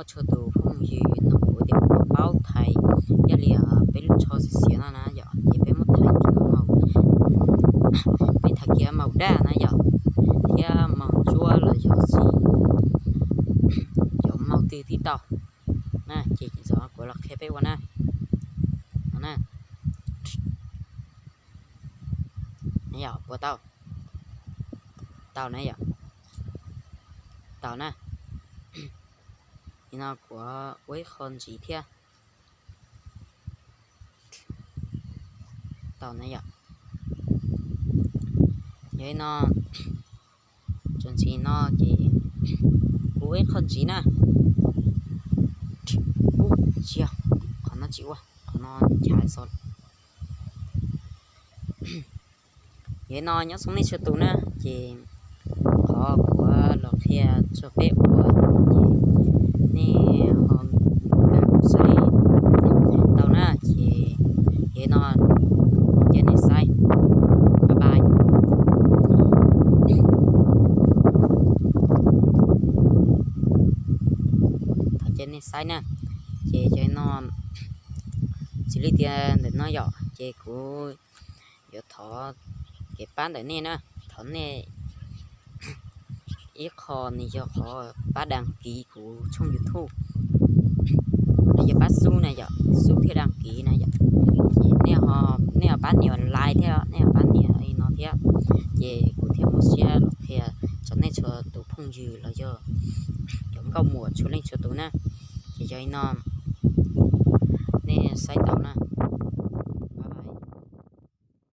txhua tus phooj ywg no kuv tias kuv paub thaiv, yog li peb lub tsho xiav xiav no na yom, ces peb muab thaiv kiag maum, peb thaiv kiag maum daj na yom, thiab maum ntsuab los yog tsis, yog maum twg tib tau na, ces kuv los qhia peb ua na. No na, yog puas tau? Tau na yom, tau na. Nim no kuv ua ib qho ntxiv thiab. Tau na yom. Yog li no, txuas ntxiv no ces kuv ua ib qho ntxiv na. Ub, tsis yog, qhov no tsis ua, qhov no nchav xwb. Yog li no nyob zoo nej txhua tus na, ces qhov kuv los qhia rau peb ua, ces nej ho saib tau na, ces yog li no, cia nej saib, bye bye. Thov cia nej saib na, ces yog li no, xws li tias ntawm no yom, ces kuv yuav thov kev pab ntawm nej na, thov nej ib qho nws yog qhov pab đăng ký kuv tshooj YouTube, los yog pab xub na yom, xub thiab đăng ký na yom. Ces nej ho, nej ho pab nias like thiab, nej ho pab nias li no thiab, ces kuv thiaj muaj siab los qhia rau nej txhua tus phooj ywg los yog cov nkauj muam txhua leej txhua tus na. Ces yog li no, nej saib tau na.